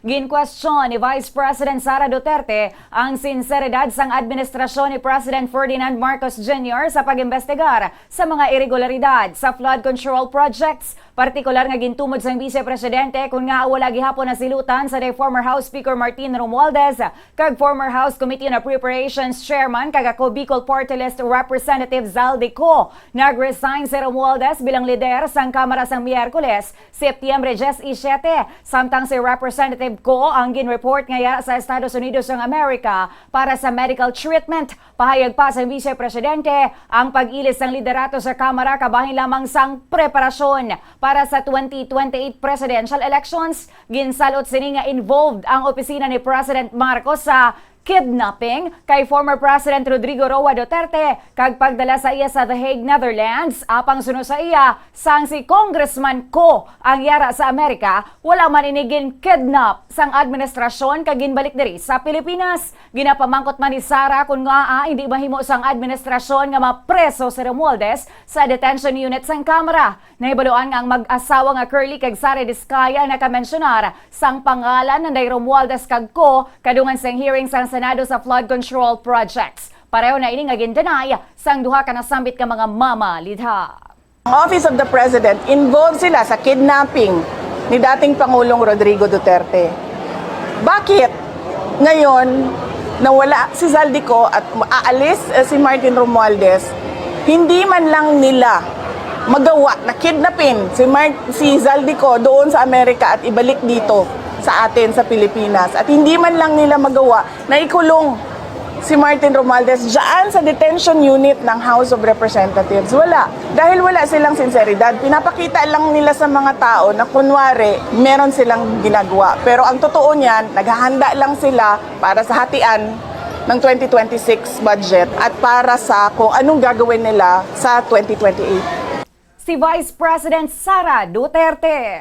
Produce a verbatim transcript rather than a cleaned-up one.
Ginkwestiyon ni Vice President Sara Duterte ang sinseridad sang administrasyon ni President Ferdinand Marcos Junior sa pag-imbestigar sa mga iregularidad sa flood control projects, partikular nga gintumod sang Vice Presidente kon ngaa wala gihapon nasilutan sa day former House Speaker Martin Romualdez kag former House Committee on Appropriations Chairman kag ako Bicol Party List Representative Zaldy Co. Nag-resign si Romualdez bilang lider sang Kamara sang Miyerkules, Setyembre diyesisete, samtang si Representative Co ang gin-report nga yara sa Estados Unidos ng Amerika para sa medical treatment. Pahayag pa sang Vice Presidente, ang pag-ilis sang liderato sa Kamara kabahin lamang sang preparasyon para sa twenty twenty-eight presidential elections. Ginsal-ot sini nga involved ang opisina ni President Marcos sa kidnapping kay former President Rodrigo Roa Duterte kag pagdala sa iya sa The Hague, Netherlands, apang suno sa iya, sang si Congressman Co ang yara sa Amerika, wala man ini gin-kidnap sang administrasyon kag ginbalik diri sa Pilipinas. Ginapamangkot man ni Sara kon ngaa hindi mahimo sang administrasyon nga mapreso si Romualdez sa detention unit sang Kamara. Nahibaluan nga ang mag-asawa nga Curly kag Sara Discaya ang nakamentsionar sang pangalan ni Romualdez kag Co kadungan sang hearing sang Senado sa flood control projects. Pareho na ini nga gin-deny sang duha ka nasambit nga mga mama lidha. Ang Office of the President involved sila sa kidnapping ni dating Pangulong Rodrigo Duterte. Bakit ngayon nawala si Zaldy Co at aalis, eh, si Martin Romualdez, hindi man lang nila magawa na kidnapin si Mar-, si Zaldy Co doon sa Amerika at ibalik dito sa atin sa Pilipinas. At hindi man lang nila magawa na ikulong si Martin Romualdez dyan sa detention unit ng House of Representatives. Wala. Dahil wala silang sinseridad. Pinapakita lang nila sa mga tao na kunwari meron silang ginagawa. Pero ang totoo niyan, naghahanda lang sila para sa hatian ng twenty twenty-six budget at para sa kung anong gagawin nila sa twenty twenty-eight. Si Vice President Sara Duterte.